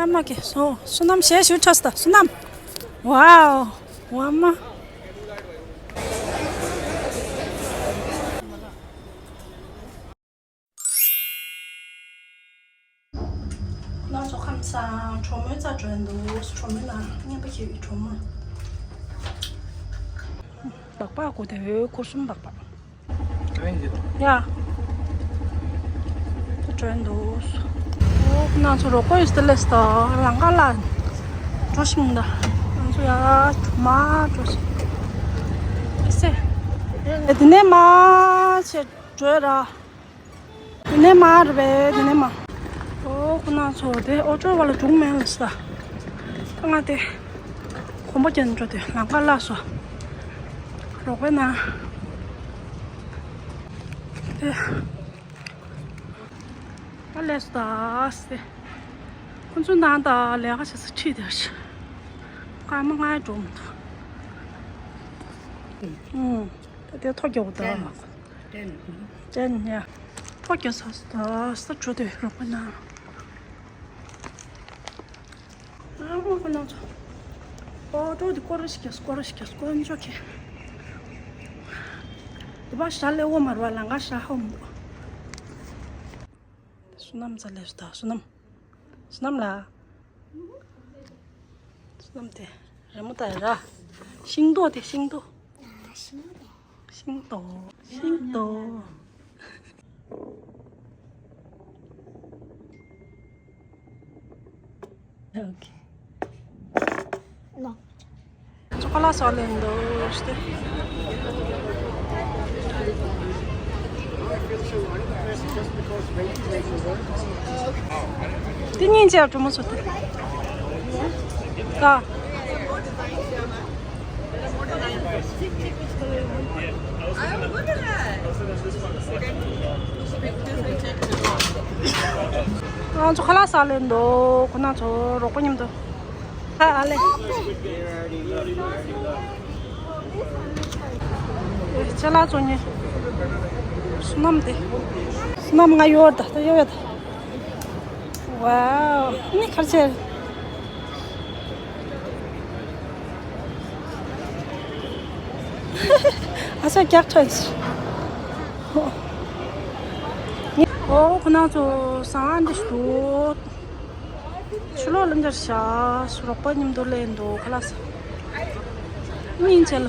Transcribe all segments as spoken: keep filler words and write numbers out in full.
ཨ་མ་ཀེ་སོ་སོ་ནམ་ཞེས་ཞུ་ཁྲོས་ད་སོ་ནམ། ཝའོ། ཝ་མ། ང་ཚོ་ཁམས་སང་གྲོ་མོའི་རྩ་བྲོས་འདུག་གྲོ་མོའི་ནང་རྔན་པ་ཁྱེར་བའི་གྲོ་མོ། སྦག་སྦག་གོ་དེ་འོས་འཁོར་གསུམ་སྦག་སྦག་ཡ། ད་བྲོས་འདུག་ཨོ་ང་ཚོ་རོགས་པ་ཡོད་སྟེ་ལས་ད་ལང་ཀ་ལ་འགྲོ་ཤིང་ད། ང་ཚོ་ཡ་མ་འགྲོ་ཤིང་ཨེ་སེ། དེ་ནས་མ་ཆེ་བྲོས་ར། དེ་ནས་མ་རེད་པས་དེ་ནས་མ། ཨོ་ཁོ་ན་ཚོ་དེ་ཨོ་ཅོ་བ་ལ་བྱུང་མེད་ལ་ས། ད་ང་དེ་གོམ་པ་རྒྱག་འགྲོ་དེ་ལང་ཀ་བརླག་སོ། རོགས་པའི་ནང་། དེ་ད་ལས་སོ་ད་སེ། ཁོ་ཚོ་ནང་ད་ལས་ཀ་བྱེད་ས་ཁྲིད་དེ་ཤི། ཀ་མ་ང་འགྲོ་མི་འདུག་ཨུམ། ད་དེ་ཐོ་རྒྱག་དང་། ཅན། ཅན་ཡ། ཐོ་རྒྱག་ས་ས་ས་འགྲོ་དེ་རོགས་པ་ན། ཨ་མ་ཁོ་ན་ཚོ། ཨོ་ཏོ་དེ་སྐོར་ར་ཞིག་རྒྱག་སྐོར་ར་ཞིག་རྒྱག་སྐོར་འཇོག་གི་དེ་པ་ཞག་ལས་འོ་མ་རུ་བ་ལང་ཀ་ཞག་ཧོ་མོ། སོ་ནམ་ཚ་ལས་སུ་ད་སོ་ནམ། སོ་ནམ་ལ། བསམ་སྟེ་རི་མོ་ལྟ་ར། ཤིང་ཏོག་དེ་ཤིང་ཏོག་ཤིང་ཏོག་ཤིང་ཏོག་ཨོ་ཁེ། ནོ། ཁ་ལག་ཟ་ལེན་འདུག་སྟེ། དེ་གཉིས་ཆར་གྲོ་མོ་བཟོ་སྟེ། ད། ང་ཚོ་ཁ་ལག་ཟ་ལེན་འདུག་ཁོ་ན་ཚོ་རོགས་པ་མཉམ་དུ། ཨ་ཨ་ལེ། ཅ་ལག་བཙོང་མཁན། བསོད་ནམས་དེ། བསོད་ནམས་ང་ཡོད་ད་ད་ཡོད་ཡོད་ད། ཝའོ། ནི་ཁར་ཆེར། ཨ་ས་རྒྱག་ཐོན། ཨོ་ཁོ་ན་ཚོ་ཟ་འདི་ཞུ། ཕྱི་ལོགས་ལ་འདིར་བཞག་རོགས་པ་མཉམ་དུ་ལེན་འདུག་ཁ་ལག་ཟ། སྙིང་རྗེ་ལ།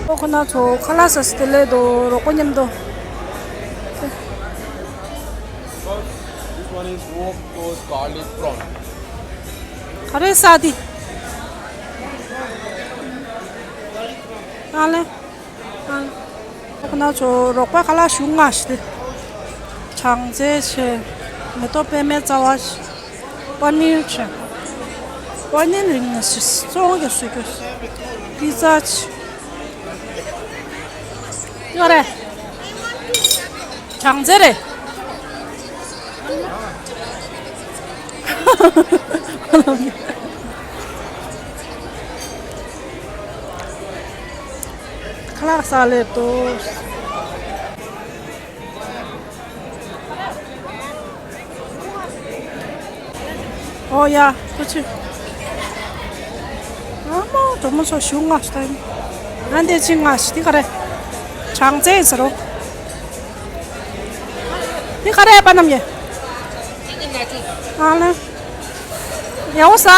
ཨོ་ཁོ་ན་ཚོ་ཁ་ལག་ཟ་སི་དེ་ལས་དོ་རོགས་པ་མཉམ་དུ། This one is rope toast garlic prawn. ག་རེ་ཟ་དེ། ཨ་ལེ། ཨ་ལེ། ཁོ་ན་ཚོ་རོགས་པ་ཁ་ལག་ཞུ་ང་ཞིག་དེ། ཆང་རྩེད་བྱས། མེ་ཏོག་པད་མའི་རྩ་བ་བྱས། པ་ནིར་བྱས། པ་ནིར་རིང་ན་ཞིག་གཙོ་བོ་གི་སུ་གི། པི་ཙ་བྱས། ཡོད་རེད། ཆང་རྩེད་རེད། ཁ་ལག་ཟ་ལེ་ཏོ། ཨོ་ཡ། ཁོ་ཚོས། ཨ་མ་གྲོ་མོ་ཚོ་ཞུ་ང་ཞིག་ད་ཡིན། ང་འདི་ཕྱི་ང་ཞིག་འདི་ག་རེ། ཆང་རྩེད་ཟེར་རོ། འདི་ག་རེ་པ་རྣམས་ཡེ། ཨ་ལེ། ཡ་འོ་ས།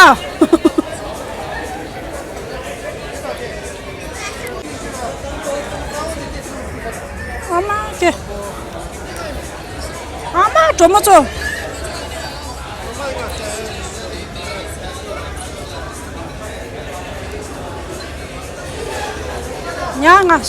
ཨ་མ་ཀེ། གྲོགས་མོ་ཚོ། ཉ་ང་།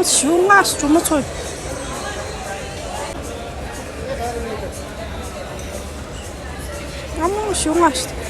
ཞུ་ང་གྲོགས་མོ་ཚོ། ཨ་མ་ཞུ་ང་།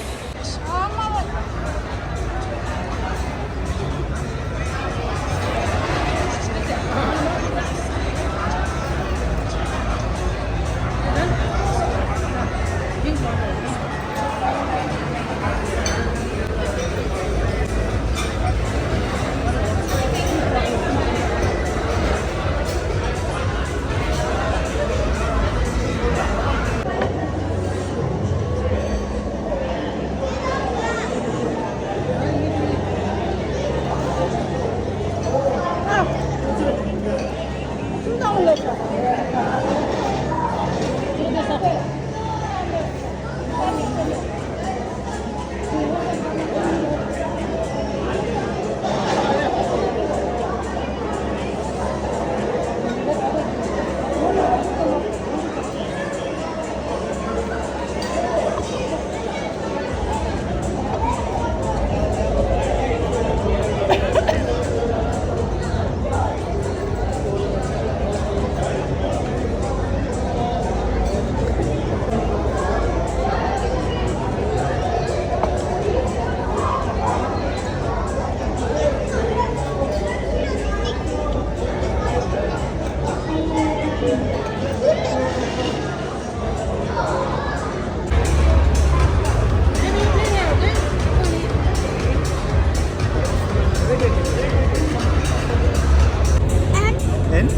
ཨེན།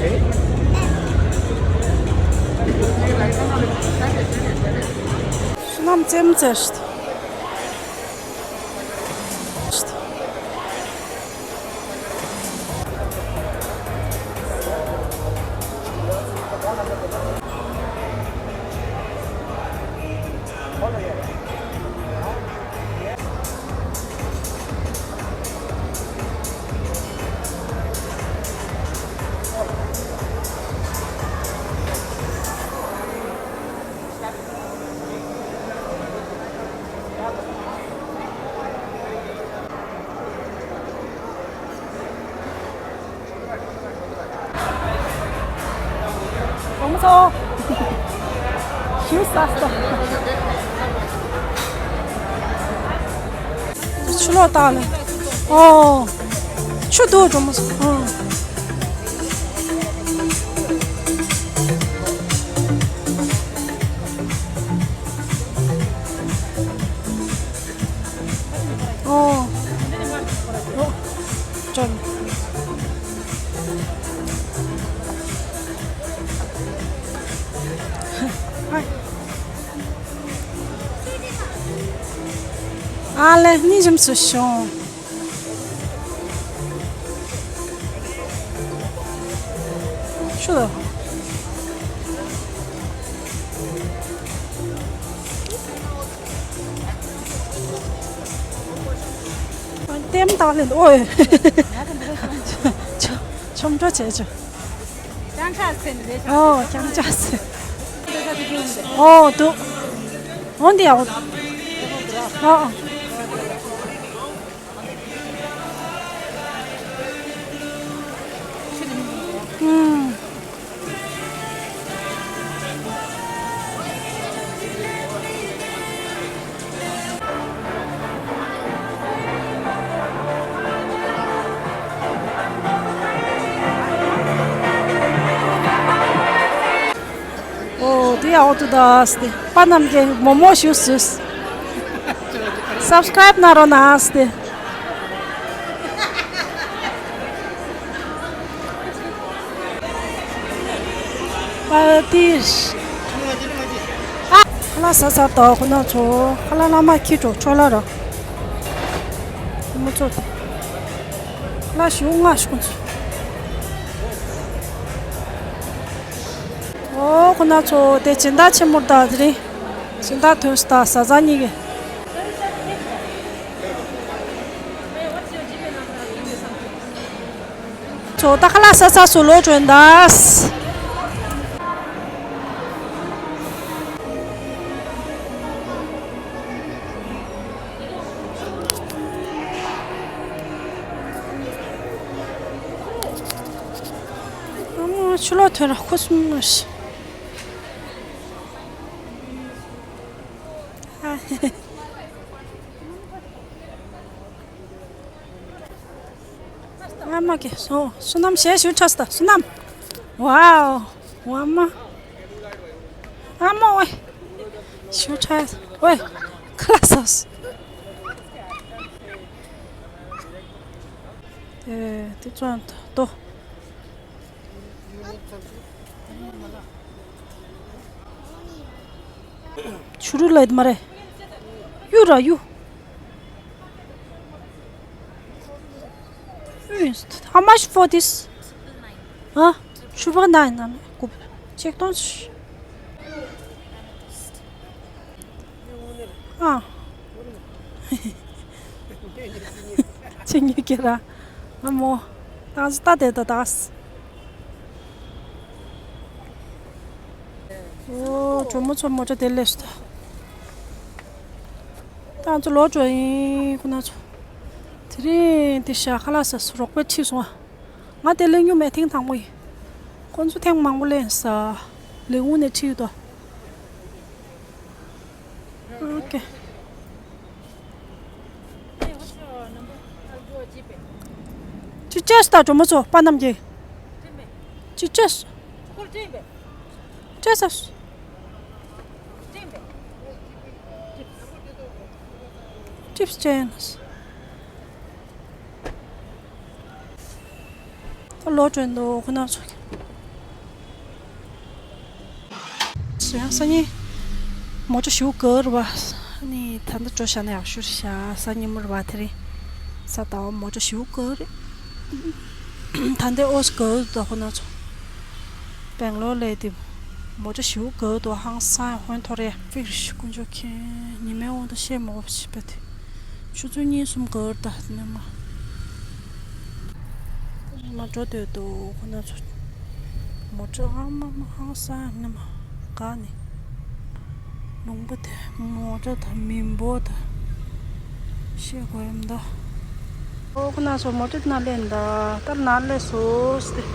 ཨེ། བསོད་ནམས་རྩེད་མོ་རྩེ་ཤག་གྲོགས་མོ་ཚོ། ཞུ་ས་སོ། ཆུ་ལོག་བཏང་ལེ། ཨོ། ཆུ་འདུག་གྲོགས་མོ་ཚོ། ཨོ། ཨོ། ཨོ། ཅོན། ཨ་ལེ། ནི་ཞིམ་སུ་ཤོང་། ཤོ་ལོ། ལྟད་མོ་ལྟ་ལེ་འདུག་ཨོ། ཆོ་ཆོམ་འགྲོ་བྱས་ཆོ། ལྕང་ཆ་ཟེར་ནི་རེད་ཤག་ཨོ། ལྕང་ཆ་ཟེར། ཨོ་འདུག་འོ་འདི་ཡ། ཨོ། ཨོ། ཨུམ། ཨོ་དེ་ཡང་ཨོ་ཏུ་དཱས་ཏེ། པ་རྣམས་ཀྱིས་མོག་མོག་ཞུ་ཟུས། སབ་སི་ཀ་རའིབ་གནང་རོགས་གནང་ཟེར་ཏེ། པ་ཏིས། ཨ། ཁ་ལག་ཟ་ཚར་དོ་ཁོ་ན་ཚོ། ཁ་ལག་ལ་མ་ཁྱི་གྲོགས་འཕྲོ་ལ་རོ། མོ་ཚོ། ལ་ཞུ་ང་ཞུ་ཁོ་ཚོ། ཨོ་ཁོ་ན་ཚོ་དེ་སྦྱིན་བདག་ཆེན་མོར་ད་དེ་རིང་སྦྱིན་བདག་ཐོན་སྟ་བཟའ་ཚང་གཉིས་ཀྱི། ཚོ་ད་ཁ་ལག་ཟ་ས་སུ་ལོ་གྲོན་ད། ཨ་མ་ཆུ་ལོག་ཐོན་ར་ཁུ་སུམ་ཤི། ཨ་མ་གི་སོ་སོ་ནམ་ཞེ་ཞུ་ཁྲ་སྟ་སོ་ནམ། ཝའོ། ཝ་མ། ཨ་མ་ཝེ། ཞུ་ཁྲ་ཝེ། ཁ་ལག་ཟ་སོ། ཨེ་དེ་ཙོན་ཏོ། ཆུ་རུ་ལ་ཡིད་མ་རེད། གཡུ་ར་གཡུ། How much for this? ཨ། Triple nine ཨ་མ་ཀུབ། ཆེག་ཏོན། ཨ། ཆེ་ཉེ་ཀེ་ར། ཨ་མོ། ཏང་ཙུ་ཏ་དེ་ཏ་དག་ཨོ་གྲོ་མོ་ཚོ་མོ་ཊ་དེ་ལས་སུ་ད། ཏང་ཙུ་ལོ་གྲོ་ཡིན་ཁོ་ན་ཚོ། དེ་རིང་དེ་ཤ་ཁ་ལག་ཟ་རོགས་པས་ཁྲིད་སོང་ཨ། ང་དེ་ལས་ཉུ་མེད་ཐེངས་དང་པོ་ཡིན། ཁོ་ཚོ་ཐེངས་མང་པོ་ལེན་ས། ལས་འུ་ནས་ཁྲིད་ཡོད་དོ། Okay. ཅི་ཅེས་ད་གྲོ་མོ་ཚོ་པ་རྣམས་ཀྱི། ཅི་ཅེས། ཅེས་ཨ། ཅིབས་ཅན། ད་ལོ་དྲན་འདུག་ཁོ་ན་ཚོ། སང་ཉིན་མོ་ཊ་ཞུ་གར་བ་ནི་ད་ལྟ་འགྲོ་བཞག་ན་ཡག་ཤོས་རེད་ཤག་སང་ཉིན་མོ་ར་བ་དེ་རིང་ས་ད་བ་མོ་ཊ་ཞུ་གར་རེད། ད་ལྟ་ཨོ་སི་གར་འདུག་ཁོ་ན་ཚོ། སྦེང་ལོར་ལས་དེ་མོ་ཊ་ཞུ་གར་འདུག་ཧང་སང་ཧོན་ཐོར་ཡ་ཕིག་རི་ཤི་ཀུན་ཅོ་ཁེ་ཉི་མའི་དབང་དུ་བཤད་མོ་བ་ཞིག་པ་དེ། ཆུ་ཚོད་གཉིས་གསུམ་གར་ད་ནི་མ། མ་འགྲོ་འདོད་འདུག་ཁོ་ན་ཚོ། མོ་ཊ་ཨ་མ་མ་ཧང་སང་ནི་མ། ག་ནི། ལུང་པ་དེ་མོ་ཊ་དང་མི་འབོར་དང་། ཤེས་དགོས་ཡིན་ད། ཨོ་ཁོ་ན་ཚོ་མོ་ཊ་ན་ལེན་ད་ལྟར་ན་ལེ་སོ་སྟེ།